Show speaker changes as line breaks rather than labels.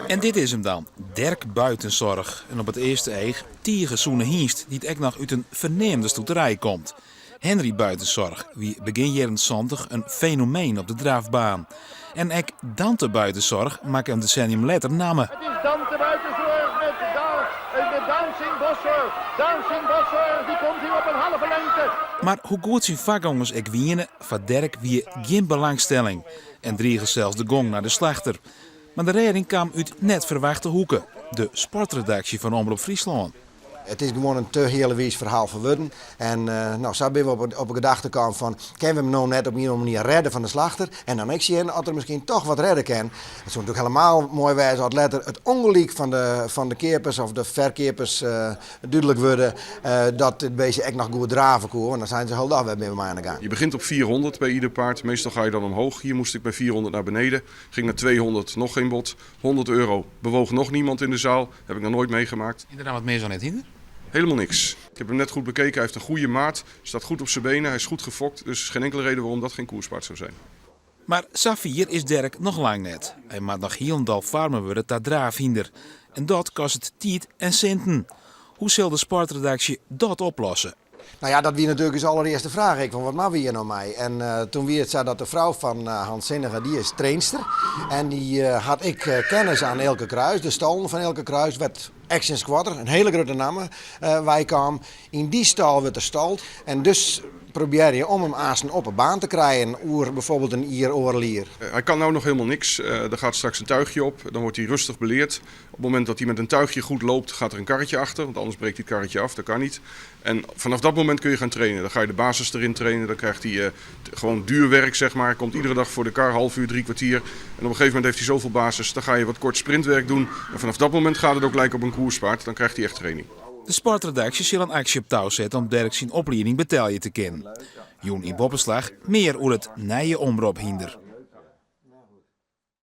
En dit is him dan, Derk Buitenzorg. In op it earste each tige sûne hynst dy't ek noch út in ferneamde stoeterij komt. Henry Buitenzorg wie begjin jierren 70 in fenomeen op de drafbaan. En ek Dante Buitenzorg makke in desennium letter namme.
It is Dante Buitenzorg met Dancing Bossor. Dancing Bossor, die komt hier op een halve lengte.
Mar hoe goed syn foargongers ek wiene, foar Derk wie gjin belangstelling en drige sels de gong nei de slachter. Mar de rêding kaam út net ferwachte hoeke, de sportredaksje fan Omrop Fryslân.
It is gewoan in te healewiis ferhaal foar wurden. En no, sa binne we op de gedachte kaam fan, kinne we him no net op ien of oare manier rêde fan de slachter? En dan ek sjen oft er miskien toch wat rêde kin. It soe natuerlik helemaal moai wêze as letter it ûngelyk fan de keapers of de ferkeapers dúdlik wurde dat dit beestje ek noch goed drave koe, want dan seinen se, hold wêr binne we mei oan de gang.
Je begint op 400 bij ieder paard. Meestal ga je dan omhoog. Hier moest ik bij 400 naar beneden. Ging naar 200, nog geen bod. 100 euro, bewoog nog niemand in de zaal. Heb ik nog nooit meegemaakt.
Is der dan wat mis oan it hynder?
Helemaal niks. Ik heb hem net goed bekeken. Hij heeft een goede maat. Staat goed op zijn benen. Hij is goed gefokt. Dus geen enkele reden waarom dat geen koerspaard zou zijn.
Mar safier is Derk noch lang net. Hy moat noch hielendal foarme wurde ta draafhynder. En dat kostet tiid en sinten. Hoe sil de sportredaksje dat oplosse?
Nou ja, dat wie natuerlik ús allerearste fraach ek, fan wat moatte we hjir no mei? En toen wie it sa dat de frou fan Hans Sinnige, dy is trainster en dy hat ek kennis aan Eelke Kruis, de stallen fan Eelke Kruis, wêr't Action Squatter, in hiele grutte namme, weikaam. Yn dy stâl wurdt er stald en dus probearje om him aansten op 'e baan te krijen oer bijvoorbeeld in jier, oardel jier.
Hij kan nou nog helemaal niks. Er gaat straks een tuigje op, dan wordt hij rustig beleerd. Op het moment dat hij met een tuigje goed loopt, gaat er een karretje achter, want anders breekt hij het karretje af, dat kan niet. En vanaf dat moment kun je gaan trainen. Dan ga je de basis erin trainen, dan krijgt hij gewoon duurwerk, zeg maar. Komt iedere dag voor de kar, half uur, 3 kwartier. En op een gegeven moment heeft hij zoveel basis, dan ga je wat kort sprintwerk doen. En vanaf dat moment gaat het ook lijken op een koerspaard, dan krijgt hij echt training.
De sportredaksje sil in aksje op tou sette om Derk syn oplieding betelje te kinnen. Jûn yn Boppeslach mear oer it nije Omrop-hynder.